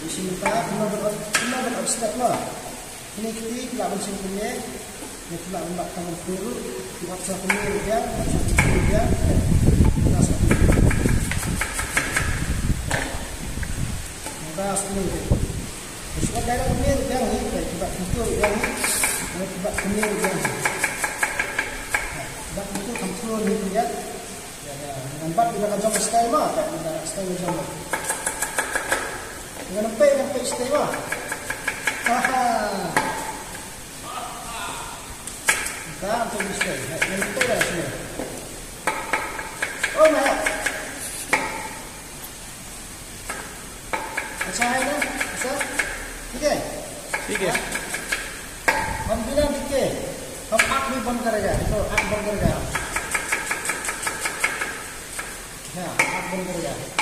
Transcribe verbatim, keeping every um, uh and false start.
Shi mynta kumno ban ot, kumno ban ot step mo. Kine ki kti ki lah ban shim kumne. Ïa ki lah ban bat tang kumne ruh. Ki ot sha kumne ruh biang, ot sha kumne ruh biang. Mynta sha kumne. Mynta sha kumne ruh. Ki ot direct kumne ruh biang hi, ki bat kumne ruh biang hi. Ki bat kumne ruh biang hi. Ki bat kumne, kumne ruh biang. Ïa, ïa, ngan bat ïa ka jong ka style mo, ka style ka jong mo. Ngan peit, ngan peit style mo. Ha ha. Ngan peit style, ngan peit style. Oh my. अच्छा है ना? अच्छा? ठीक है? ठीक है। हम बिना दिखे, हम आँख भी बंद करेगा, देखो, आँख बंद करेगा। हाँ, आँख बंद करेगा।